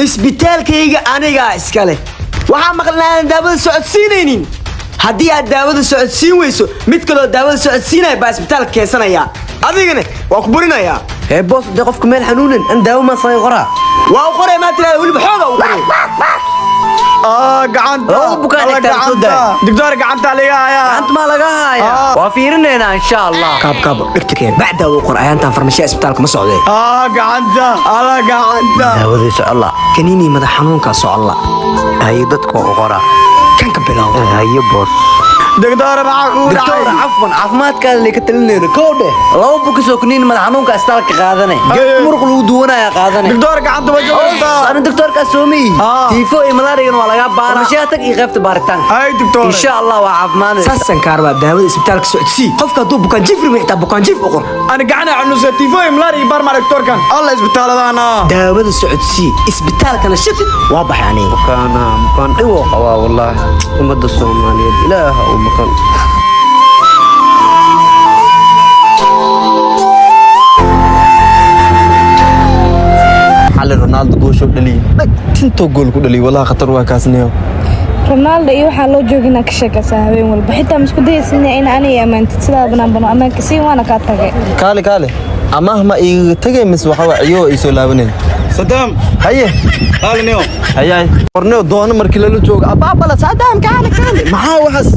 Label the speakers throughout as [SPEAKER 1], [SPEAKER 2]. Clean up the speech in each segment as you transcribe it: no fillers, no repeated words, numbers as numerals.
[SPEAKER 1] Isbitaalkayga anigaa iskale. Waxaa maqlan aanan daawada socodsiinaynin. Haddii aad daawada socodsiin weyso, mid kaloo daawada socodsiinaya baa isbitaalka keensanaya, adigana waa ku burinayaa.
[SPEAKER 2] Ee boss, dee qofka meel xanuunan an daawo maa saga qoraa?
[SPEAKER 1] Waa u qoray, maa tirahda, weliba xooga u qoray.
[SPEAKER 3] Gacanta.
[SPEAKER 2] Laba bukaan
[SPEAKER 3] Alla,
[SPEAKER 2] dhigtaan soo
[SPEAKER 3] gacanta.
[SPEAKER 2] daay.
[SPEAKER 3] Doctor, gacanta liga hayaa.
[SPEAKER 2] Gacanta maa laga hayaa? Waa fiirinaynaa, insha Allah.
[SPEAKER 1] Kaab kaab, dhigta keen bac daawo u qor. Ayaantaan farmashiya isbitaalka ma socdee.
[SPEAKER 3] Gacanta, alla, gacanta.
[SPEAKER 2] Daawadii socolla.
[SPEAKER 1] Kaniinii madax xanuunkaa socolla.
[SPEAKER 2] Haye, dadka u qoraa.
[SPEAKER 1] Kan ka bilow.
[SPEAKER 2] Haye boss.
[SPEAKER 3] Doctor, maxaa kugu
[SPEAKER 2] Doctor,
[SPEAKER 3] dhacay?
[SPEAKER 2] Cafwan, caafimaadkaada lay ka talinayno. Kow dheh, laba bukis oo kaniin madax xanuunka isbitaalka qaadanay, geed muruq lagu duwanaya qaadanay.
[SPEAKER 3] Doctor, gacanta ma joogtaa?
[SPEAKER 2] Ani doctorkaas soo ma ihi. Tiifo iyo malaarigana waa lagaa baaraa. Farmashiyaha tag iyo qaybta baaritaanka.
[SPEAKER 3] Hay doctor.
[SPEAKER 2] Insha Allah waa caafimaadaysa.
[SPEAKER 1] Saasan kaarbaa, daawada isbitaalka socodsii. Qofka hadduu bukaan jiif rimi, xitaa bukaan jiif u qor.
[SPEAKER 3] Ani gacana xanuunsan, tifo imlaar iyo barma doctorkan. Alla, isbitaaladana.
[SPEAKER 1] Daawada socodsii, isbitaalkana shifid. Waa baxay aniga.
[SPEAKER 2] Bukaana bukaan dhibo qabaa, wallaahi. Ummadda Soomaaliyeed Ilaaha u maqan.
[SPEAKER 4] Xali Ronaldo goosho dhaliyay, dhag tintoo gool ku dhaliyay. Wallahi khatar waa kaasniyo.
[SPEAKER 5] Ronaldo iyo waxaa loo jooga inaa ka sheekaysaa habeen walba. Xitaa ma isku dayaysin in aniga ammaantid sidaa banaan bano ammaanka siin, waana kaa tagay.
[SPEAKER 4] Kaale kaale, amaah ma iigaga tagay mise waxa waa ciyo ay soo laabaneen?
[SPEAKER 3] Saddam.
[SPEAKER 4] Haye.
[SPEAKER 3] Qaalniyo.
[SPEAKER 4] Haye, qorneo doono markii lala joogo abaabala. Saadaam, kaale kaale, maxaa waxaas?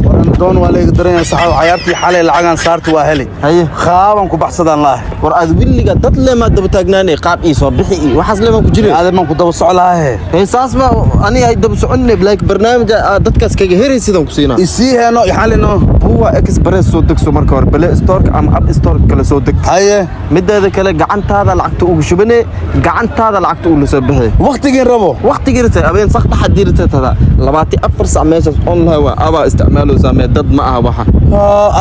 [SPEAKER 6] Doon waa layga daranaya saxaw. Cayaartii xalay lacagaan saarta waa helay.
[SPEAKER 4] Haye.
[SPEAKER 6] Qaaban ku baxsadaan laah.
[SPEAKER 4] War aad wiliga dad lemaa daba taagnaanay, qaab ii soo bixi iyo waxaas lemaa ku jiray.
[SPEAKER 6] Adeer, maan ku daba soclaahe.
[SPEAKER 4] Hee, saas ma ani ay daba soconne, like barnaamij aad dadkaas kaga heraysidaan ku siinaa.
[SPEAKER 6] Isii heeno xalino.
[SPEAKER 4] Huwa Express soo degso marka hore, Play Store ama App Store kale soo deg.
[SPEAKER 6] Haye.
[SPEAKER 4] Mideeda kale, gacantaada lacagta ugu shubane, gacantaada lacagta ugu soo bixi.
[SPEAKER 6] Waqtigii rabo.
[SPEAKER 4] Waqtigii rata, habeen saq dhaxa dirta tada 24 saac meeshaas online waa abaa isticmaaleysaa, mee dad ma aha waxa.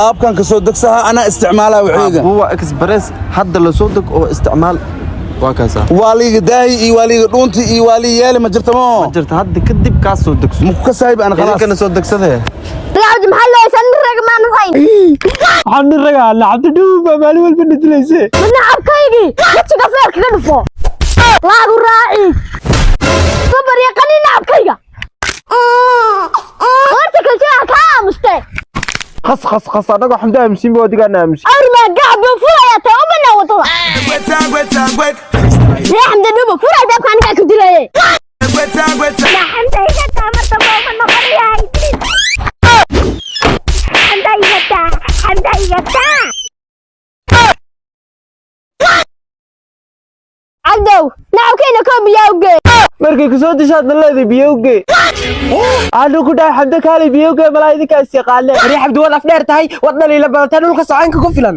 [SPEAKER 6] Aabkan ka soo degsaha, anaa isticmaalaa waxayga.
[SPEAKER 4] Huwa Express hadda la soo deg oo isticmaal, waa kaasa.
[SPEAKER 6] Waa liiga daahi iyo waa liiga dhuunti iyo waa lii yeeli ma jirta mo.
[SPEAKER 4] Jirta, hadda kadib kaas soo degso.
[SPEAKER 6] Ma ku kasayb ana khalaas.
[SPEAKER 4] Idinkana soo degsadee.
[SPEAKER 7] Cabdi, maxaa loo haysaa? Nin rag maan ahayn.
[SPEAKER 3] Waxaan nin ragaa lacabta dhuuba maalin walba nadilayse.
[SPEAKER 7] Midna cabkaygii wejiga feer kaga dhufo, laagu raaci babar iyo qaniin nacabkayga horta kaljaha kaa aamuste.
[SPEAKER 3] Khas khas khas, anagoo Xamdi aamusin ba adigaan aamusin.
[SPEAKER 7] Awrmaa gacbo furaya taa u banaa wadada ree Xamdi dhuuba fur albaabka, anigaa ku dilaye. Xamda iga taa, marta ma noqonayahay. Xamda iga taa, Xamda iga taa. Cabdow, nacabkeena koo biyaa u gee.
[SPEAKER 3] Markay kusoo dishaad naleeday biyowge anu ku dhahay, Xamdo kaalay biyowge, malaa idinkaas yaqaane.
[SPEAKER 1] Ari Xabdi, waad afdheer tahay, waad dhaliila badataa, dhulka soconka ku filan.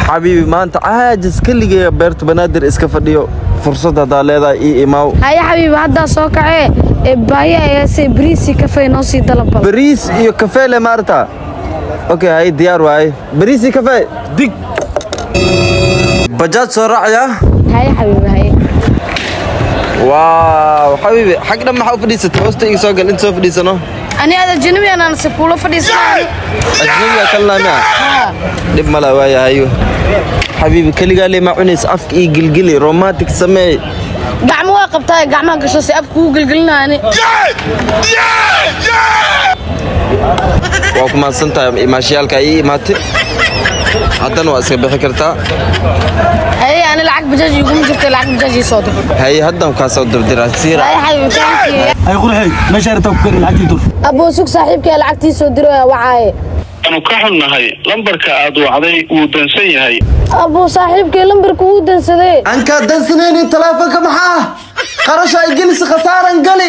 [SPEAKER 4] Xabiibi, maanta caajis keligay beerta Banaadir iska fadhiyo. Fursad haddaa leedahay, ii imaaw.
[SPEAKER 5] Haye xabiibi, haddaa soo kacee ee baayo ayaase bariis iyo kafee noo sii dalabal.
[SPEAKER 4] Bariis iyo kafee le maarta? Okay, hay, diyaar waaye, bariis iyo kafee. Dig bajaaj soo raacaya.
[SPEAKER 5] Haye xabiibi, haye.
[SPEAKER 4] Waaw xabiibi, xag dhan maxaa u fadhiisatay? Hoosta iga soo gal, inta soo fadhiisano.
[SPEAKER 5] Ani aad ajnabi anaan se kuula fadhiisanay.
[SPEAKER 4] Ajnabiga kalnaamia, dhib mala waayahayo. Xabiibi, keligaa le maa cunaysa? Afka ii gilgili, romantic sameey.
[SPEAKER 5] Gacmo waa qabtaa, gacmaha gasho si afku ugu gelgelinaani.
[SPEAKER 4] Waa ku mahadsan tahay imaashiyaalka ii imaatay, haddana waa iska bixi kartaa.
[SPEAKER 5] Haye, ani lacag bajaaj iguma jirta, lacag bajaaj ii soo dir.
[SPEAKER 4] Haye, haddan kaa soo dirdiraa siira.
[SPEAKER 5] Haye xabiibi, thank you.
[SPEAKER 6] Ay qurxey, meesha rabtaa ku kari, lacagtii dur.
[SPEAKER 5] Aboo sug, saaxiibkay lacagtii soo diroya wacaaye.
[SPEAKER 8] Waanu ka xunnahay, lambarka aad wacday wuu dansan yahay.
[SPEAKER 5] Aboo, saaxiibkay lambarka wuu dansadee.
[SPEAKER 4] Ankaa dansanaynin taleefonka, maxaa qarasha ay gelisa? Khasaaran gali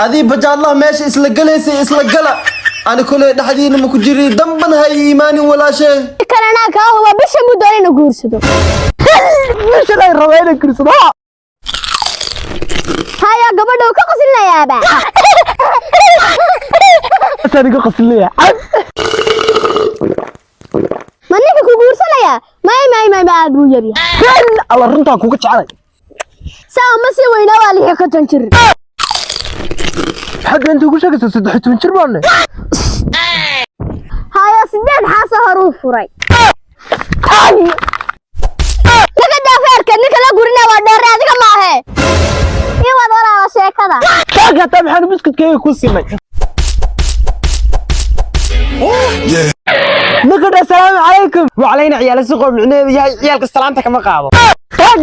[SPEAKER 4] adii bajaadlaha meesha isla galaysay, isla gala. Ani koley dhexdiina ma ku jiri, damban ha ii imaanin walaashee.
[SPEAKER 7] Kan anaa kaa huba, bisha muu doona inuu guursado.
[SPEAKER 3] Bishan ay rabaa inay guursado.
[SPEAKER 7] Haya, gabadha uu ka qoslinayaaba.
[SPEAKER 3] Asaan iga qoslinaya.
[SPEAKER 7] Ma ninka ku guursanayaa? May may may, aad buu yaryahay.
[SPEAKER 3] Alla, runtaan kuga jecelay.
[SPEAKER 7] Saa ma sii weynaa, waa 56 jir.
[SPEAKER 3] Xagga inta ugu sheegaysa, 13 jir baane.
[SPEAKER 7] Haya, sideed xaasa horuu furay. Ay! Laga daa feerka, ninka la gurina waa dheere, adiga maahe. Ii wad walaala sheekada.
[SPEAKER 3] Taag hataa maxaanu buskudkayga ku simay. Ninka dha asalaamu calaykum. Wacalayna ciyaala suqoo micnaheedu yahay ciyaalka salaanta kama qaado.
[SPEAKER 7] Tag.